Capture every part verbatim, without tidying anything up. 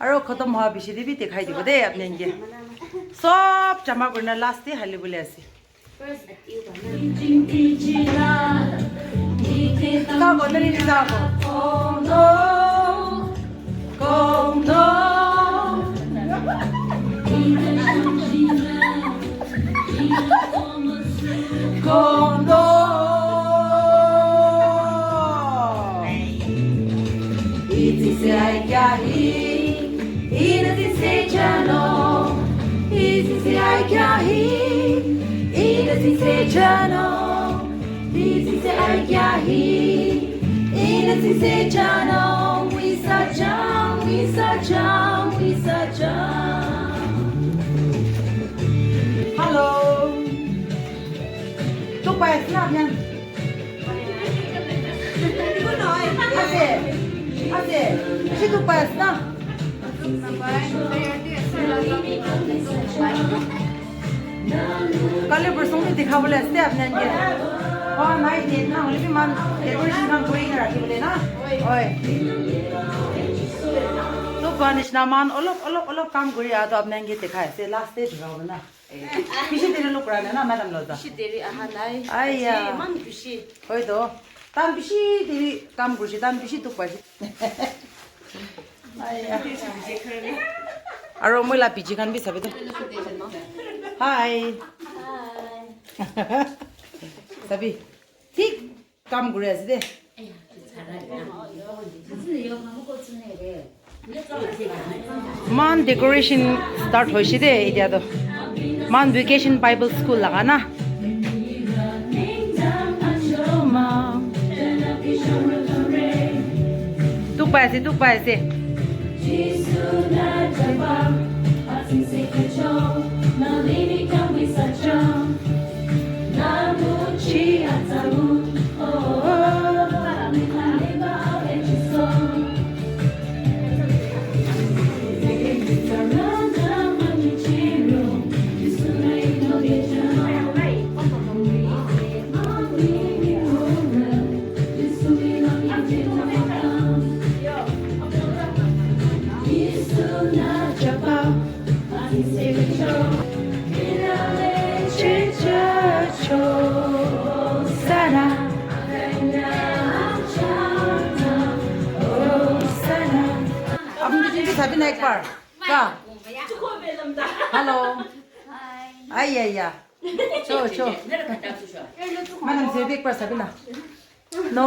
Aro khotom hoa bishi de bi dikhai dibo de apni khan ke. Sob jama kurina last de hali bole ase. Sabo, tadi sabo. Kondo, kondo. Kondo. Iti se ai kya hi, ina ti se jano. Iti se ai kya hi, ina ti se jano. Iti se ai kya hi, ina ti se jano. Wi sa jam, wi sa jam, wi sa jam. Hello. Tuk pai ase na apni khan? Ase. Ase. Bishi tuk pai ase na? Kali porsu bi dikha bole ase apni khan ke. Oh, nai de na, hoile bi man decoration khan kuri kena rakhi bole na. Oi. Tuk koa nishina man olop, olop, olop kam kuri aha to apni khan ke dikhai ase. Last stage hobo na. Bishi deri luk kura na, madam lo ta. Bishi deri aha nai. Aiya. Aji iman bishi. Hoi to. Tan bishi deri kam kurise, tan bishi dukh paise. Aiya. Aro moi la piji khan bi sabi to. Hi. Sabi. Thik. Kam kuri ase de. Man decoration start hoise de etia to. Man vacation Bible school laga na. Tuk pai ase, tuk pai ase. Apni tu jinti sabi na ek bar. Ka? Hello. Hi. Ay, ay, ay. Cho, cho. Madam, se ek bar sabi na. No.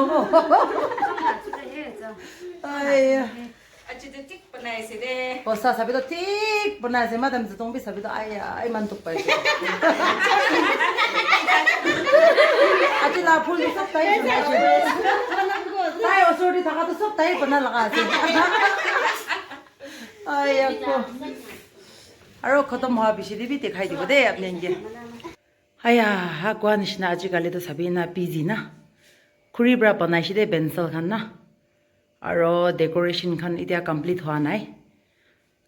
Ay. Aji tu thik banai ase de. Bosa sabi to thik banai ase, madam, jatong bi sabi to, ai, ai, man tuk pai ase. Aji la phul bi sob tai banai ase. Tai osor te thaka to sob tai bana laga ase. Ai, ako. Aro khotom hoa bishi de bi dikhai dibo de apni khan ke. Aya, ha koa nishina ajikali toh sabi na busy na. Khuri pra banai shey de pencil khan na. Aro decoration khan etia complete hwa nai.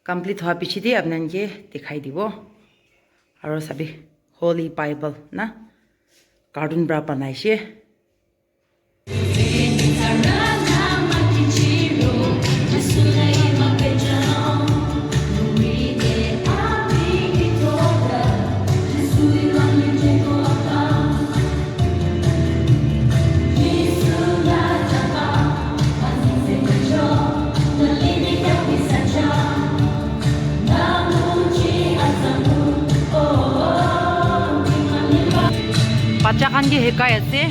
Complete hwa piche de apni khan ke dikhai dibo. Aro sabi, Holy Bible na. Carton pra banai shey. Bacha khan ke hekai ase.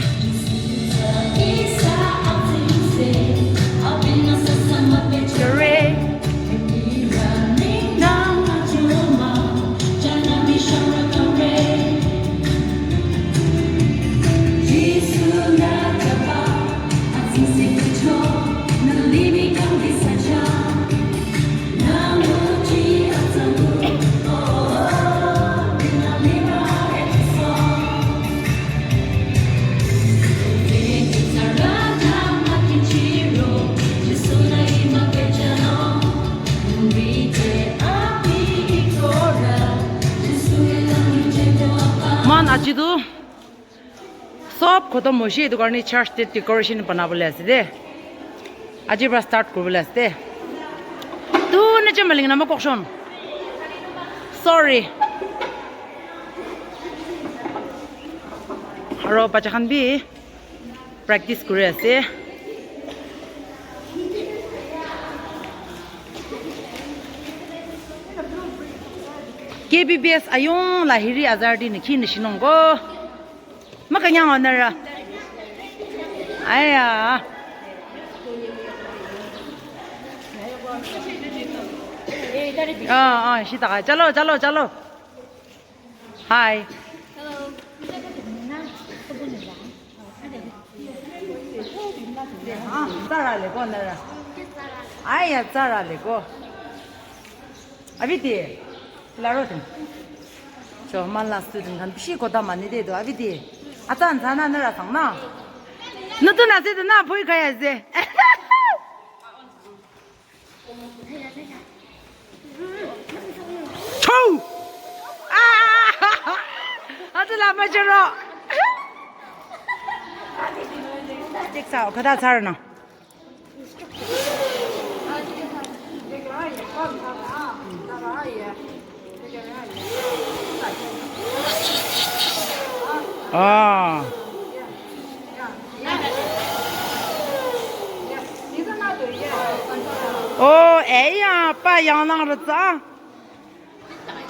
Moikhan aji tu sob khotom hoishe, etu karne church te decoration banabole ase de. Aji pra start kuribole ase de. Tu Acha maling nama kokshon. Sorry. Aro bacha khan bi practice kuri ase. K B B S ayong lahiri azar di nikhi nishinong go. Makanya ngonara. Aya. Ah, ah, shitaka. Chalo, chalo, chalo. Hi. Ah, tsara le ko nara. Aya, tsara le ko. Abiti. Laro tin. So, man la student khan bishi kota mani de do abiti. Atan sana nara sang na. Nutun ase de na phui kaya ase. Chou! Ah! Atu la ma jero. Tik sa, kada sar na. Ah. Oh, eh, ya, pa, yang lang ru tsa.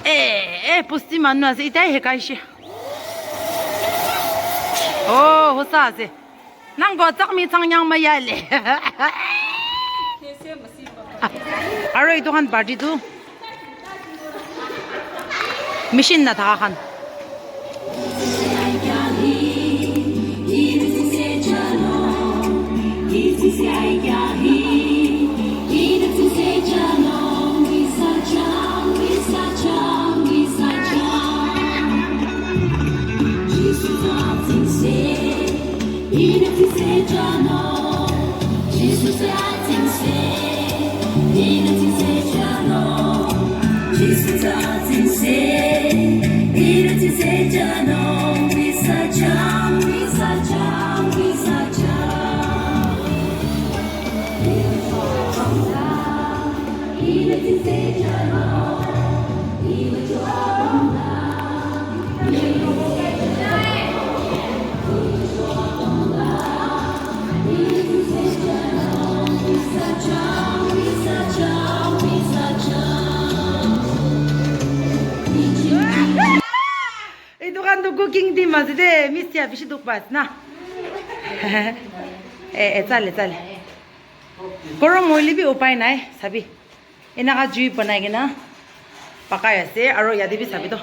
Eh, eh, pusti manu ase, itai hekai shi. Oh, hosa ase. Nang go tsak mi tsang yang ma ya le. Aro itu khan party tu. Machine na thaka khan. Etu khan tu cooking team ase de, miss ya bishi dukh pa ase na. Eh, eh, chale, chale. Gorom hoile bi upai nai, sabi. Enaka jui banai kena pakai ase, aro yate bi sabi to.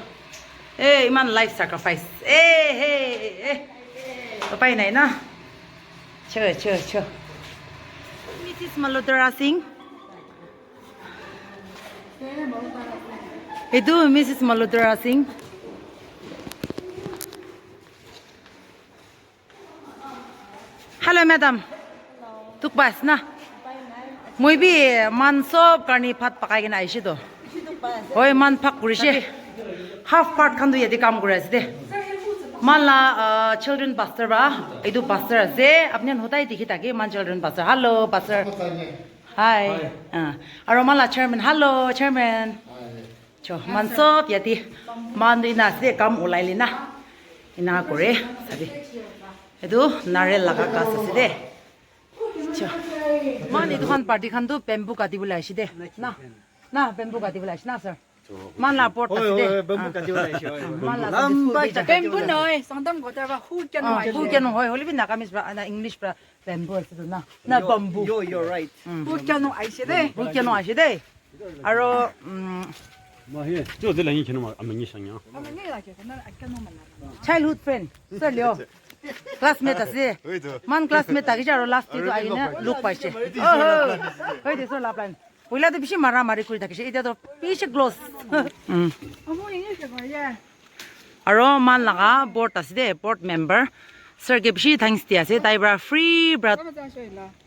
Eh, iman life sacrifice. Eh, hey, eh, eh. Upai nai na. Cho, cho, cho. Missus Malhotra Singh. Etu Missus Malhotra Singh. Hello, madam. Dukh pa ase na? Moi bi man sob karni bhat pakai kena aishe to. Hoi, man phak kurishe. Half part khan tu yate kam kuri ase de. Man la, uh, children pastor ba, etu pastor ase. Apni khan hodai dikhi thake, man children pastor. Hello, pastor. Hi. Hi. Uh, aro man la chairman. Hello, chairman. Hi. Cho, man sob yate, man tu ina ase, kam ulai le na. Ina kore, sabi. Etu narel laga ghas ase de. Cho. Man etu khan party khan tu bamboo kati bole aise de. Na, na bamboo kati bole aise na, sir. Man la board ase de. Hoi, hoi, bamboo kati bole aise, hoi. Man la bamboo bamboo nohoi, Sangtam kotha ba, hu kya nohoi. Hu kya nohoi, hoile bi Nagamese pra, na English pra bamboo ase de na. Na bamboo. Yo, you're right. Hu kya no aise de. Hu kya no aise de. Aro, mm, childhood friend, sir leo. Classmate ase. Man classmate thakishe aro last day tu ahina log paise. Oh, hoi de, sir, love line. Poila tu bishi mara mari kuri thakishe, etia tu bishi close. Mm. Aro man laga board ase de, board member. Sir ke bishi thanks di ase, tai pra free pra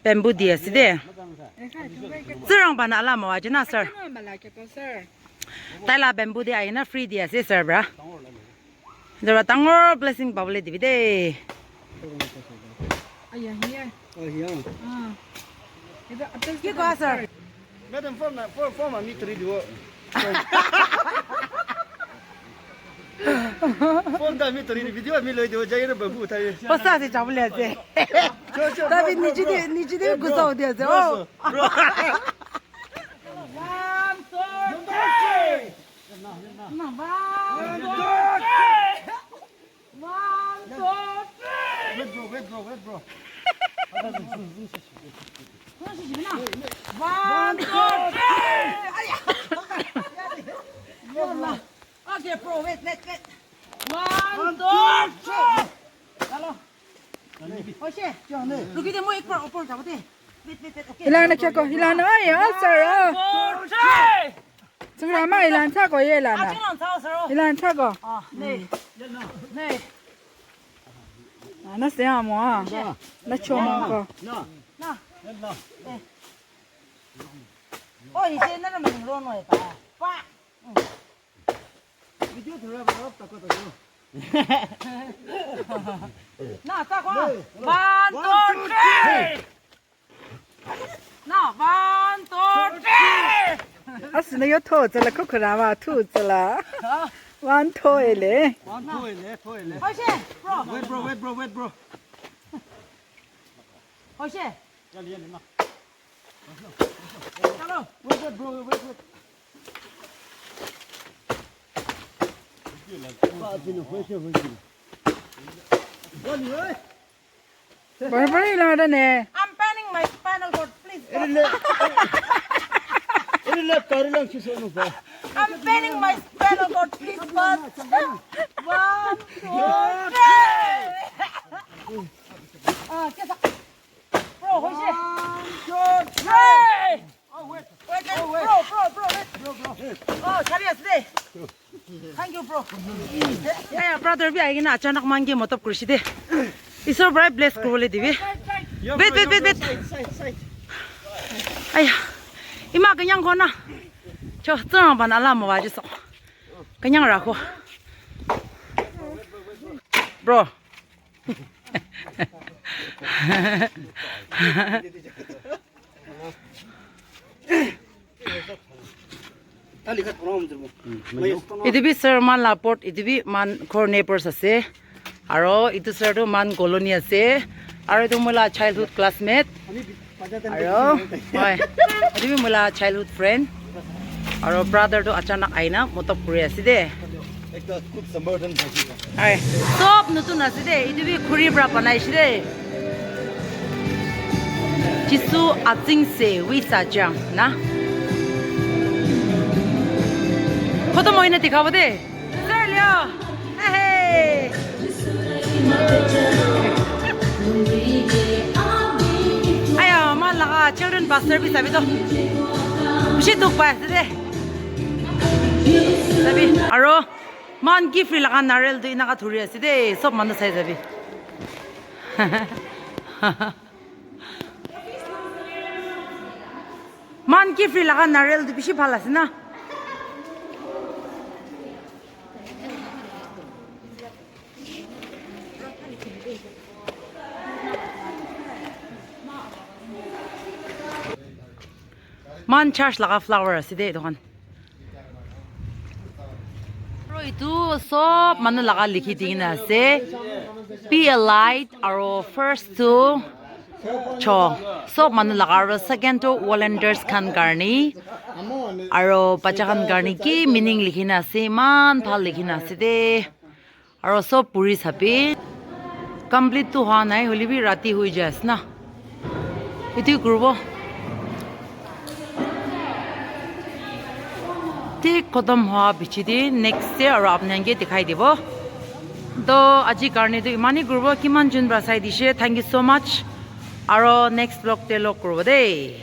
bamboo di ase de. Sir ang bana ala mawa jana, sir. Tai la bamboo de aina free di ase, sir, pra. Dara dangor blessing pabole dibi de. Aya, here. Oh, here. Ah. Ki koa, sir? Madam, phone na, phone, phone ami turi dibo. Phone da ami turi di, video ami loi dibo, jai re babu uthai. Pasa ase jabole ase. Sure, sure, bro, bro, bro. Tabi niche de, niche de gusa hodi ase. Bro, oh. Bro. One, two, three. Na, one, two, three. One, two, three. Wait, bro, wait, bro, wait, bro. One, two, three. Aya. Okay, bro, wait, wait, wait. One, two, three. Hello. Hoise. Ruki de, moi ek bar upor jabo de. Wait, wait, wait, okay. Ilana chako, ilana, ay, ah, sir, ah. One, two, three. Sir, ama, ilana chako, ye ilana. Achu lang sao, sir. Ilana chako. Ah, nei. Nei. Ah, na se amo, ah. Na choma ko. Na. Na. Eh. Oh, ise na na mani ro no eta. Pa. Video thora ba tak tak. Na, tak ko. One, two, three. Na, one, two, three. Asina yo tho chala ko khara wa thu chala. One tho ele. One tho ele, tho ele. Hoise, bro. Wait, bro, wait, bro, wait, bro. Hoise. Chalo. Wait, wait, bro, wait, wait. Barbara, you know, ne. I'm paining my spinal cord, please, boss. I'm paining my spinal cord, please, boss. One, two, three. Ah, kesa. Bro, hoise. Hey! Oh, wait. Wait, wait. Bro, bro, bro, wait. Bro, bro. Oh, sorry, ase de. Thank you, bro. Hey, brother, bi aigena achanak man ke matlab kurishi de. Isor brai bless kuribole dibi. Wait, wait, wait, wait. Aya. Ima kanyang ko na. Cho, tsang ban ala mo wa jiso. Kanyang rakho. Bro. Etu bi sir man la port, etu bi man ghor neighbors ase. Aro etu sir tu man colony ase. Aro etu moi la childhood classmate. Aro, hoi, etu bi moi la childhood friend. Aro brother tu achanak aina matlab kuri ase de. Ekta good sambar dan bhaji. Hai, sob notun ase de. Etu bi khuri pra banai ase de. Jisu atsing se wi sa jang na. Khotom hoina dikhabo de. Sir Leo. Hey. Aya, man laga children pastor bi sabi to. Bishi dukh pai ase de. Sabi. Aro man gift laga narel tu enaka thuri ase de. Sob manu sai sabi. Man gift laga narel tu bishi bhal ase na. Man church laga flower ase de etu khan. Aro etu sob manu laga likhi dikhi na ase. Be a light aro first to cho sob manu laga aro second to volunteers khan karni aro bacha khan karni ki meaning likhi na ase eman bhal likhi na ase de. Aro sob puri sabi. Complete tu hwa nai, hoile bi rati hoi jai ase na. Etu kuribo. Thik khotom hwa piche de next day aro apni khan ke dikhai dibo. To aji karne tu eman hi kuribo, kiman jun pra sai dishe, thank you so much. Aro next vlog te log kuribo de.